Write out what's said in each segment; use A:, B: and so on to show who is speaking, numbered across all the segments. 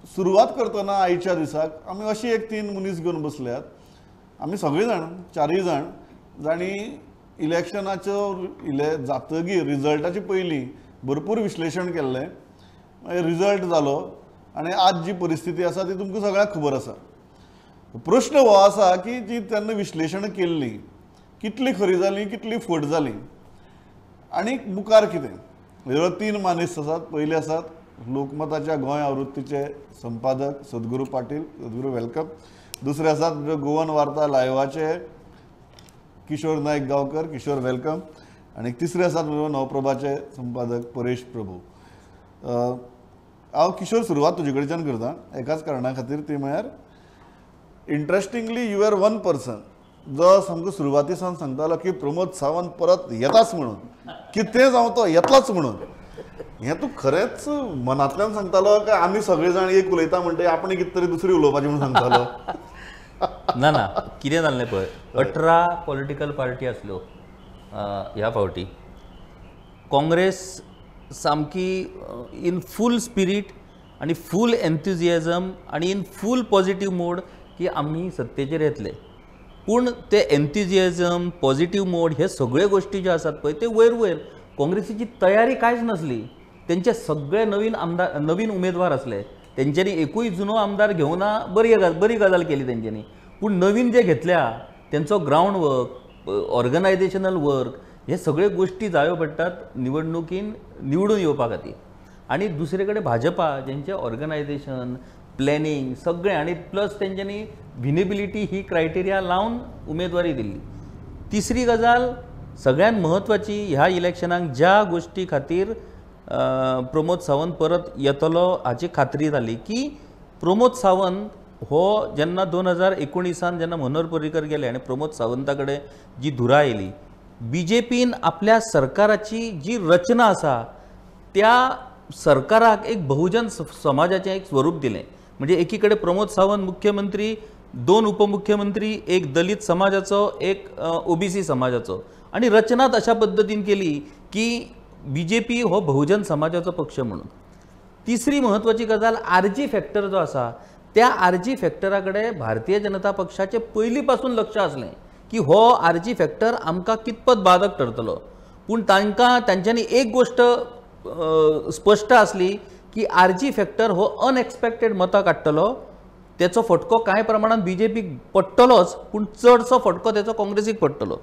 A: सुरवात करतना आयच्या दिसाक आमी अशी एक तीन मनीस घेवन बसल्यात. आमी सगळीं जाण, चारूय जाण जांणी इलेक्शनाचो जातगीर रिजल्टाचे पयलीं भरपूर विश्लेशण केल्लें. मागीर रिजल्ट जालो आनी आज जी परिस्थिती आसा ती तुमकां सगळ्यांक खबर आसा. प्रश्न हो आसा की जी तेन्ना विश्लेशण केल्लीं कितली खरी जाली, कितली फट जाली आनी मुखार कितें. ह्यो तीन मानेस्त आसात. पयले आसात लोकमताच्या गोंय आवृत्तीचे संपादक सद्गुरू पाटील. सद्गुरू welcome. दुसरे आसात गोवन वार्ता लायवाचे किशोर नायक गांवकर. किशोर welcome. आनी तिसरे आसात नवप्रभाचे संपादक परेश प्रभू. हांव किशोर सुरवात तुजे कडच्यान करता एकाच कारणा खातीर, ती म्हळ्यार interestingly you are one person जो सामको सुरवाती सावन सांगतालो की प्रमोद सावंत परत येताच म्हणून, कितें जावं तो येतलोच म्हणून. हें तूं खरेंच मनांतल्यान सांगतालो काय आमी सगळे जाण एक उलयता म्हणटे आपणें कितें तरी दुसरी उलोवपाची म्हणून सांगतालो?
B: ना ना, कितें जाल्लें पळय, 18 पॉलिटिकल पार्टी आसल्यो ह्या फावटी. काँग्रेस सामकी इन फूल स्पिरीट आनी फूल एन्थुजियाजम आनी इन फूल पॉजिटीव मोड की आमी सत्तेचेर येतले. पूण ते एन्थुजियाजम, पॉजिटीव मोड हे सगळे गोश्टी ज्यो आसात पळय ते वयर वयर. काँग्रेसीची तयारी कांयच नासली. तेंचे सगळे नवीन आमदार, नवीन उमेदवार आसले. तेंच्यांनी एकूय जुनो आमदार घेवना, बरी गजाल केली तेंच्यांनी. पूण नवीन जे घेतल्या तेंचो ग्रावंड वर्क, ऑर्गनायझेशनल वर्क हे सगळे गोश्टी जायो पडटात निवडणुकीन निवडून येवपा खातीर. आनी दुसरे कडेन भाजपा जेंचें ऑर्गनायझेशन, प्लॅनिंग सगळें आनी प्लस तेंच्यांनी विनेबिलिटी ही क्रायटेरिया लावन उमेदवारी दिल्ली. तिसरी गजाल सगळ्यांत म्हत्वाची, ह्या इलेक्शनाक ज्या गोश्टी खातीर प्रमोद सावंत परत येतलो हाची खात्री जाली की प्रमोद सावंत हो जेन्ना 2019 जेन्ना मनोहर पर्रीकर गेले आनी प्रमोद सावंता कडेन जी धुरा आयली, बीजेपीन आपल्या सरकाराची जी रचना आसा त्या सरकाराक एक बहुजन समाजाचें एक स्वरूप दिलें. म्हणजे एकी कडेन प्रमोद सावंत मुख्यमंत्री, 2 उपमुख्यमंत्री, एक दलित समाजाचो, एक ओबीसी समाजाचो, आनी रचनाच अशा पद्दतीन केली की बीजेपी हो बहुजन समाजाचो पक्ष म्हणून. तिसरी म्हत्वाची गजाल, आरजी फॅक्टर जो आसा त्या आरजी फॅक्टरा कडेन भारतीय जनता पक्षाचें पयलीं पासून लक्ष आसलें की हो आरजी फॅक्टर आमकां कितपत बादक ठरतलो. पूण तांकां तांच्यांनी एक गोश्ट स्पश्ट आसली की आरजी फॅक्टर हो अनएक्सपेक्टेड मतां काडटलो, तेचो फटको कांय प्रमाणान बीजेपीक पडटलोच, पूण चडसो फटको तेचो काँग्रेसीक पडटलो.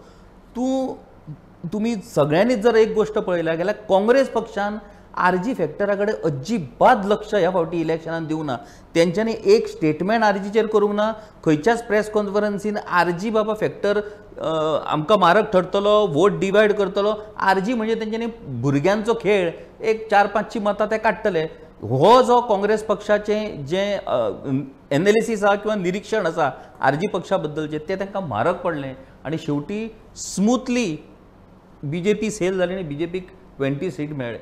B: तुमी सगळ्यांनीच जर एक गोश्ट पळयल्या जाल्यार काँग्रेस पक्षान आरजी फॅक्टरा कडेन अजिबात लक्ष ह्या फावटी इलेक्शनान दिवंक ना. तेंच्यांनी एक स्टेटमेंट आरजीचेर करूंक ना, खंयच्याच प्रेस कॉन्फरन्सीन आरजी बाबा फॅक्टर आमकां मारक ठरतलो, वोट डिवायड करतलो, आरजी म्हणजे तेंच्यांनी भुरग्यांचो खेळ, एक 4-5 मतां ते काडटले. हो जो काँग्रेस पक्षाचें जें एनालिसीस आसा किंवा निरिक्षण आसा आरजी पक्षा बद्दलचें तें तांकां म्हारग पडलें आनी शेवटी स्मूथली बीजेपी सेल जाली आनी बीजेपीक 20 सीट मेळ्ळे.